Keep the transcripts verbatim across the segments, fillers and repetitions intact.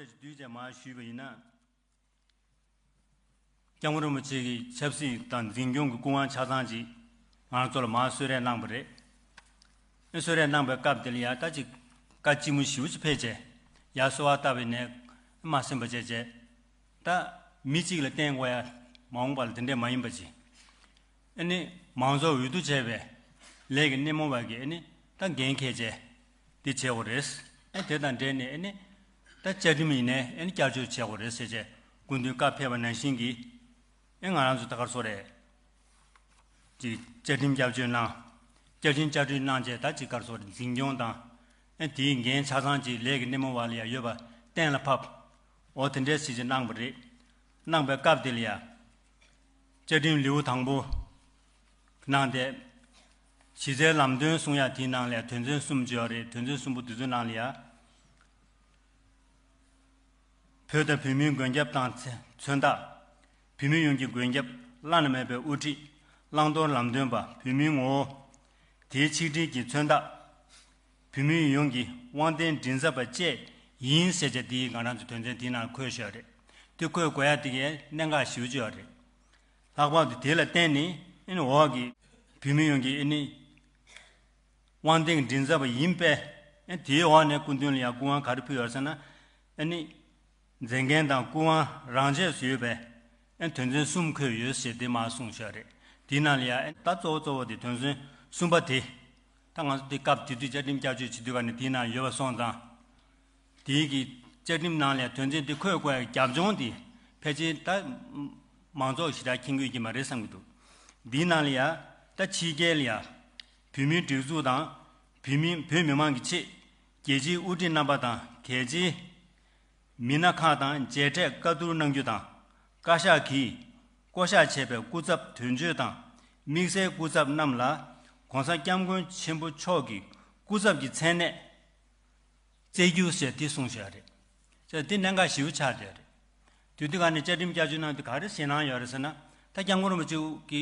བསྡུས་བྱས་མར་ཞུས་པ་ཡིན་ན། སྐྱབས་མགོན་རིན་པོ་ཆེ་གི་ཆབ་སྲིད་དང་འཛིན་སྐྱོང་གི་སྐུ་དབང་ཆ་ཚང་ཅིག་ང་རང་ཚོ་ལ་མར་གསོལ་རས་གནང་བ་རེད། ཨེ་གསོལ་རས་གནང་པའི་སྐབས་དེ་ལ་ཡ་ད་ཅིག་བཀའ་ལྕི་མོ་ཞེ་པོ་ཅིག་ཕེབས་བྱས། ཡར་གསོལ་བ་བཏབ་པའི་ནས་མ་ཟིན་པ་བྱས་བྱས། ད་མི་གཅིག་ལ་བརྟེན་དགོས་ཡ་མ་འོངས་པ་ལ་དེ་འདྲས་མ་ཡིན་པ་ཅིག་ཨ་ནི་མང་ཚོགས་འོས་བསྡུ་བྱས་པའི་ལས་ཀྱི་སྣེ་མོ་བ་གིས་ཨ་ནི་ད་འགན་འཁྱེར་བྱས་འདི་བྱེད་དགོས་རེད། ཨ་དེ་དང་འབྲེལ་ནས་ཨ་ནི་ད་བཅའ་ཁྲིམས་ཡིན་ནའི་ཨ་ནི་བསྐྱར་བཅོས་བྱེད་དགོས་རེད་ཟེར་བྱས་སྐུ་མདུན་བཀའ་ཕེབས་པ་ནང་བཞིན་གྱིས་ཨ་ང་རང་ཚོ་ད་ག་རེ་ཟེར་དགོས་རེད། ཅིག་བཅའ་ཁྲིམས་བསྐྱར་བཅོས་གནང་། བཅའ་ཁྲིམས་བསྐྱར་བཅོས་གནང་བྱས་ད་ཅིག་ག་རེ་ཟེར་དགོས་རེད། འཛིན་སྐྱོང་དང་ཨ་དེའི་འགན་ཆ་ཚང་ཅིག་ལས་ཀྱི་སྣེ་མོ་བ་ལ་ཡ་ཡོད་པ་གཏན་ལ་ཕབ། འོ་དེ་འདྲའི་ཞིག་ཅིག་གནང་བ་རེད། གནང་པའི་སྐབས་དེ་ལ་ཡ། བཅའ་ཁྲིམས་ལེའུ་དང་པོ་གནང་སྟེ། གཞི་རྩའི་ལམ་སྟོན་གསུང་ཡ་དེའི་ནང་ལ་ཡ་དོན་ཚན་གསུམ་ཅིག་ཡོད་རེད། དོན་ཚན་གསུམ་པོ་དེ་ཚོའི་ནང་ལ་ཡ། བོད་དང་བོད་མིའི་མགོན་སྐྱབས་དང་མཚོན་རྟགས། བོད་མི་ཡོངས་ཀྱི་མགོན་སྐྱབས་བླ་ན་མེད་པའི་དབུ་ཁྲིད། བླང་དོར་ལམ་སྟོན་པ། བོད་མིའི་ངོ་བོ། དེའི་ཆིག་སྒྲིལ་གྱི་མཚོན་རྟགས། བོད་མི་ཡོངས་ཀྱི་དབང་ལྡན་མགྲིན་ཚབ་པ་བཅས་ཡིན་ཟེར་བྱས་དེའི་ང་རང་ཚོ་དོན་ཚན་དེའི་ནང་འཁོད་བཞག་རེད། དེ་འཁོད་དགོས་ཡ་དེ་གའི་གནད་འགག་ཞེ་པོ་ཅིག་ཡོད་རེད། ལྷག་པར་དུ་དེ་ལ་བརྟེན་ནས་ཨ་ནི་འོག་གི་བོད་མི་ཡོངས་ཀྱི་ཨ་ནི་དབང་ལྡན་མགྲིན་ཚབ་པ་ཡིན་པས། ཨ་དེའི་འོག་ནས་སྐུ་མདུན་ལ་ཡང་སྐུ་དབང་ག་རེ་ཕུལ་ཡོད་ཟེར་ན། ཨ་ནི་མཛད་འགན་དང་སྐུ་དབང་རང་ཆས་སུ་ཡོད་པའི་ཨ་དོན་ཚན་གསུམ་འཁོད་ཡོད་ཟེར་དེ་མར་གསུངས་བཞག་རེད། དེའི་ནང་ལ་ཡང་ཨ་ད་གཙོ་བོ་གཙོ་བོ་དེ་དོན་ཚན་གསུམ་པ་དེ། ད་ང་ཚོ་དེ་སྐབས་དེ་དུས་བཅའ་ཁྲིམས་བསྐྱར་བཅོས་བྱེད་དུས་ག་ནས་དེའི་ནང་ཡོད་པ་སོང་ཙང་། དེའི་གི་བཅའ་ཁྲིམས་ནང་ལ་དོན་ཚན་དེ་འཁོད་དགོས་ཡ་རྒྱབ་ལྗོངས་དེ་ཕལ་ཆེར་ད་མང་ཚོགས་ཞེ་དྲག་མཁྱེན་གྱི་ཡོད་ཀྱི་མ་རེད་བསམ་གྱི་འདུག་འདིའི་ནང་ལ་ཡ་ད་ཕྱི་རྒྱལ་ལ་ཡ་བོད་མིའི་སྒྲིག་འཛུགས་དང་བོད་མི་བོད་མི་མང་གི་ཆེད་རྒྱལ་སྤྱིའི་དབུ་ཁྲིད་རྣམ་པ་དང་། གལ་ཆེའི་མི་སྣ་ཁག་དང་མཇལ་འཕྲད་བཀའ་བསྡུར་གནང་རྒྱུ་དང་། བཀའ་ཤག་གིས་བསྐོ་གཞག་བྱས་པའི་སྐུ་ཚབ་དོན་གཅོད་དང་དམིགས་བསལ་སྐུ་ཚབ་རྣམས་ལ་༸གོང་ས་༸སྐྱབས་མགོན་ཆེན་པོ་མཆོག་གི་སྐུ་ཚབ་ཀྱི་མཚན་གནས་བསྩལ་རྒྱུ་ཞེས་དེ་གསུངས་བཞག་རེད། ཅེས་དེ་གནད་འགག་ཞེ་པོ་ཆགས་བསྡད་རེད། དུས་དེ་ག་ནས་བཅའ་ཁྲིམས་བསྐྱར་བཅོས་གནང་དུས་ག་རེ་ཞེད་སྣང་ཡོད་རེད་ཟེར་ན། ད་༸སྐྱབས་མགོན་རིན་པོ་ཆེ་གི་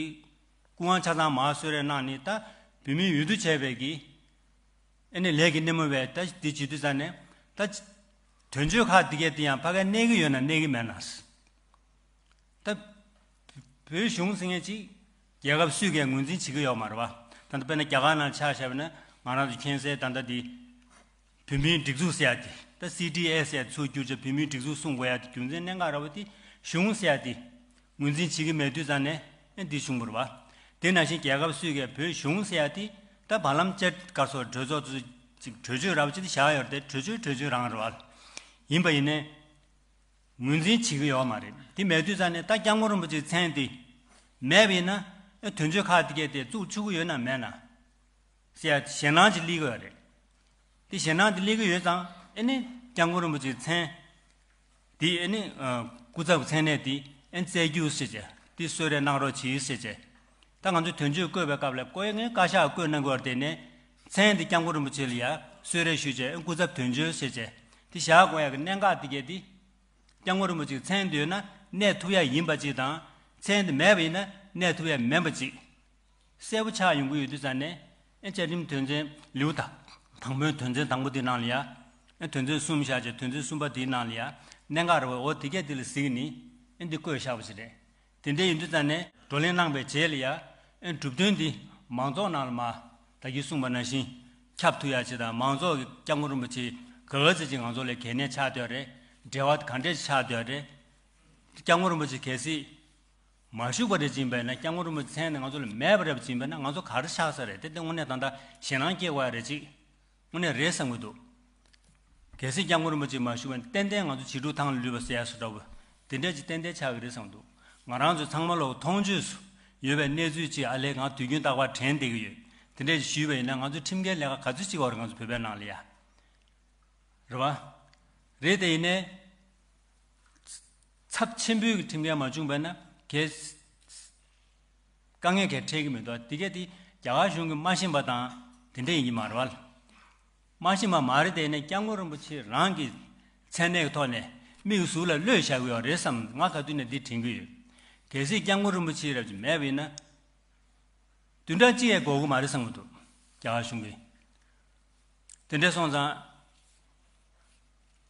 སྐུ་དབང་ཆ་ཚང་མར་གསོལ་རས་གནང་ནས་ད་བོད་མིའི་འོས་བསྡུ་བྱས་པའི་གི་ཨ་ནི་ལས་ཀྱི་སྣེ་མོ་བས་ད་འདི་བྱེད་དུས་ཙང་ནས་ད་དོན་གཅོད་ཁག་འདི་གས་དེ་ཡང་ཕ་གིར་གནས་ཀྱི་ཡོད་ན་གནས་ཀྱི་མེད་ན། ད་བོད་གཞུང་ཟེར་མཁན་ཅིག་རྒྱལ་ཁབ་སུས་ཀྱང་ངོས་འཛིན་བྱེད་ཀྱི་ཡོད་མ་རེད་བ། ད་ལྟ་དཔེར་ན་རྒྱ་གར་ནང་ཆ་བཞག་པ་ན་ང་རང་ཚོ་མཁྱེན་གསལ་ད་ལྟ་འདི་བོད་མིའི་སྒྲིག་འཛུགས་ཟེར་ཡ་དེ། ད་སི་ཌི་ཨེ་ཟེར་ཡ་ཚུར་བསྒྱུར་བྱས་བོད་མིའི་སྒྲིག་འཛུགས་གསུང་དགོས་ཡ་དེ་རྒྱུ་མཚན་གནད་འགག་ར་བ་དེ་གཞུང་ཟེར་ཡ་དེ་ངོས་འཛིན་བྱེད་ཀྱི་མེད་དུས་ཙང་ནས་ཨེ་འདི་བྱུང་བ་རེད་བ། དེ་ནང་བཞིན་རྒྱལ་ཁབ་སུས་ཀྱང་བོད་གཞུང་ཟེར་ཡ་དེ་ད་བར་ལམ་བཅད་གར་སོགས་གྲོས་ཚོགས་ཚོ་ཅིག་གྲོས་ཆོད་ར་བ་ཅིག་དེ་བཞག་ཡོད་རེད་དེ། གྲོས་ཆོད་གྲོས་ཆོད་རང་རེད་བ། ཡིན་པ་ཡིན་ནའི་ངོས་འཛིན་བྱེད་ཀྱི་ཡོད་མ་རེད། དེ་མེད་དུས་ཙང་ནས་ད་༸སྐྱབས་མགོན་རིན་པོ་ཆེའི་མཚན་དེ་མེད་པ་ཡིན་ན་ཨེ་དོན་གཅོད་ཁག་དེ་གས་དེ་བཙུགས་ཆོག་གི་ཡོད་ན་མེད་ན་ཟེར་ཡ་ཞེད་སྣང་ཅིག་སླེབས་ཀྱི་ཡོད་རེད། དེ་ཞེད་སྣང་དེ་སླེབས་ཀྱི་ཡོད་ཙང་ཨེ་ནི་༸སྐྱབས་མགོན་རིན་པོ་ཆེའི་མཚན་དེ་ཨེ་ནི་སྐུ་ཚབ་མཚན་གནས་དེ་ཨེ་བསྩལ་རྒྱུ་ཟེར་བྱས་དེ་གསོལ་རས་གནང་རོགས་གྱིས་ཟེར་བྱས། ད་ང་ཚོ་དོན་གཅོད་བསྐོས་པའི་སྐབས་ལ་བསྐོ་ཡ་ངས་བཀའ་ཤག་བསྐོས་གནང་དགོས་རེད་དེ་ནས་མཚན་དེ་༸སྐྱབས་མགོན་རིན་པོ་ཆེ་ལ་ཡ་གསོལ་རས་ཞུས་བྱས་ཨེ་སྐུ་ཚབ་དོན་གཅོད་ཟེར་བྱས་དེ་བཞག་དགོས་ཡ་གི་གནད་འགག་དེ་གས་དེ། སྐྱབས་མགོན་རིན་པོ་ཆེའི་མཚན་དེ་ཡོད་ན་གནས་ཐུབ་ཡ་ཡིན་པ་ཅིག་དང་། མཚན་དེ་མེད་པ་ཡིན་ན་གནས་ཐུབ་ཡ་མིན་པ་ཅིག་གསལ་པོ་ཆགས་ཡོང་གི་ཡོད་དུས་ཙང་ནས་ཨེ་བཅའ་ཁྲིམས་དོན་ཚན་ལེའུ་ད་དང་པོའི་དོན་ཚན་དང་པོ་དེའི་ནང་ལ་ཡ། ཨེ་དོན་ཚན་གསུམ་བཞག་བྱས་དོན་ཚན་གསུམ་པ་དེའི་ནང་ལ་ཡ་གནད་འགག་རེད་བ། འོ་དེ་གས་དེ་ལ་གཟིགས་ནས་ཨེ་འདི་བཀོད་བཞག་པ་ཞིག་རེད། དེ་འདྲ་ཡིན་དུས་ཙང་ནས་བགྲོ་གླེང་གནང་པའི་རྗེས་ལ་ཡ་ཨེ་གྲུབ་དོན་འདི་མང་ཚོགས་ནང་ལ་མ། ད་གིན་གསུངས་པ་ནང་བཞིན་ཁྱབ་ཐུབ་ཡ་ཅིག་དང་། མང་ཚོགས་ཀྱིས་སྐྱབས་མགོན་རིན་པོ་ཆེ་ག་ག་ཚོད་ཅིག་ང་ཚོ་ལ་གལ་གནད་ཆགས་བསྡད་རེད། འབྲེལ་བ་ག་འདྲས་ཆགས་བསྡད་རེད། སྐྱབས་མགོན་རིན་པོ་ཆེ་གལ་སྲིད་མ་བཞུགས་པ་རེད་ཅིག་ཡིན་པས་ན། སྐྱབས་མགོན་རིན་པོ་ཆེ་མཚན་ནི་ང་ཚོ་ལ་མེད་པ་རེད་པ་ཅིག་ཡིན་པས་ན་ང་ཚོ་ག་རེ་ཆགས་ས་རེད། དེ་དེ་དངོས་གནས་ད་ལྟ་ཞེད་སྣང་སྐྱེ་དགོས་ཡ་རེད་ཅིག་དངོས་གནས་རེད་བསམ་གྱི་འདུག་གལ་སྲིད་སྐྱབས་མགོན་རིན་པོ་ཆེ་མ་བཞུགས་པ་ན་ཏན་ཏན་ང་ཚོ་བྱིས་ཕྲུག་ཐང་ལ་ལུས་པ་ཟེར་ཡ་བཟོ་འདྲ་བོ་དེ་འདྲས་ཅིག་ཏན་ཏན་ཆགས་ཀྱི་རེད་བསམ་འདུག་ང་རང་ཚོ་ཚང་མ་ལོག་མཐོང་ཆོས་སུ་ཡོད་པའི་གནས་ཚུལ་ཅིག་ཨ་ལས་ང་དུས་རྒྱུན་རྟག་པར་དྲན་བསྡད་ཀྱི་ཡོད། དེ་འདྲས་ཅིག་ཞུས་པ་ཡིན་ན་ང་ཚོ་ཁྲིམས་འགལ་ལས་ཀ་ག་ཚོད་ཅིག་ཡོད་རེད། ང་ཚོ་བོད་པའི་ནང་ལ་ཡ། རེད་བ། རེད་དེ་ཡིན་ནའི། ཚབས་ཆེན་པོའི་ཁྲིམས་འགལ་མ་བྱུང་བས་ན་གལ། དཀའ་ངལ་གལ་འཕྲད་ཀྱི་མི་འདུག་དེ་གས་དེ་རྒྱ་གར་གཞུང་གིས་མ་ཤེས་པ་དང་དེ་འདྲ་ཡིན་གྱི་མ་རེད་བ། མ་ཤེས་པ་མ་རེད་དེ་ནས་སྐྱབས་མགོན་རིན་པོ་ཆེ་རང་གི་མཚན་གནས་ཀྱི་ཐོག་ནས་མིག་ཟུར་ལ་གློད་བཞག་གི་ཡོད་རེད་བསམ། ང་ག་དུས་ནས་འདི་དྲན་གྱི་ཡོད། གལ་སྲིད་སྐྱབས་མགོན་རིན་པོ་ཆེ་རབ་ཅིག་མེད་པ་ཡིན་ན། བདུན་ཕྲག་གཅིག་ཡས་འགོར་གི་མ་རེད་བསམ་གྱི་འདུག་རྒྱ་གར་གཞུང་གིས། དེ་འདྲ་སོང་ཙང་།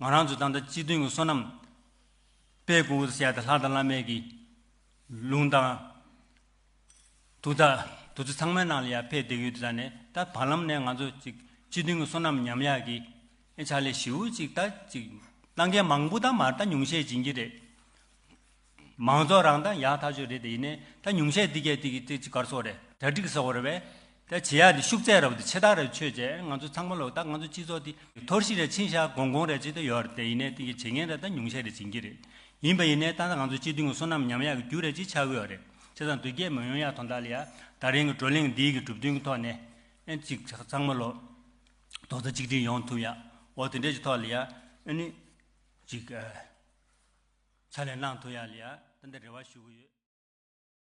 ང་རང་ཚོ་ད་ལྟ་སྤྱི་མཐུན་གྱི་བསོད་ནམས་དཔེ་དགོས་ཟེར་ཡ་དེ་ལྷ་དང་བླ་མའི་གི་ལུང་དང་། དུ་ད་དུ་ཚོད་ཚང་མའི་ནང་ལ་ཡ་ཕེབས་བསྡད་ཡོད་དུས་ད་ནས་ད་བར་ལམ་ནས་ང་ཚོ་ཅིག་སྤྱི་མཐུན་གྱི་བསོད་ནམས་ཉམས་ཡག་གི་ཨེ་ཕྱག་ལས་ཞེ་པོ་ཅིག་ད་ཅིག་གནང་མཁན་མང་པོ་ད་མར་ད་ཉུང་ཤས་ཕྱིན་གྱི་རེད། མང་ཚོགས་རང་ད་ཡག་ཐག་ཆོད་རེད་དེ་ཡིན་ནའི་ད་ཉུང་ཤས་འདི་གས་འདི་གི་ཏི་ཅིག་གར་སོགས་རེད་གྲ་སྒྲིག་ཟེར་བ་རེད་པས། ད་བྱེད་ཡག་འདི་ཤུགས་ཚད་རབ་དེ་ཆེ་ཐག་རེད་ཆོད་བྱས་ང་ཚོ་ཚང་མ་ལོག་ད་ང་ཚོ་སྤྱི་ཚོགས་འདི་ཐོར་ཞིག་རེད་ཕྱིན་ཤག་གོང་གོང་རེད་ཅིག་ད་ཡོད་རེད་དེ་ཡིན་ནའི་འདི་གི་བྱེད་མཁན་རེད་ད་ཉུང་ཤས་རེད་ཕྱིན་གྱི་རེད། ཡིན་པ་ཡིན་ནའི་ད་ལྟ་ང་ཚོ་སྤྱི་མཐུན་གྱི་བསོད་ནམས་ཉམས་ཡག་གི་རྒྱུ་རེད་ཅིག་ཆགས་ཀྱི་ཡོད་རེད། བྱས་ཙང་དུས་བརྒྱད་མ་ཡོང་ཡག་དོན་དག་ལ་ཡ་ད་རིང་གི་བགྲོ་གླེང་འདིའི་གི་གྲུབ་དོན་གྱི་ཐོག་ནས་ཨེ་ཅིག་ཚང་མ་ལོག་རྡོག་རྩ་གཅིག་སྒྲིལ་ཡོང་ཐུབ་ཡག་འོ་དེ་འདྲས་ཀྱི་ཐོག་ལ་ཡ་ཨ་ནི་ཅིག་ཕྱག་ལས་གནང་ཐུབ་ཡག་ལ་ཡ་ད་ལྟ་རེ་བ་ཞུ་གི་ཡོད།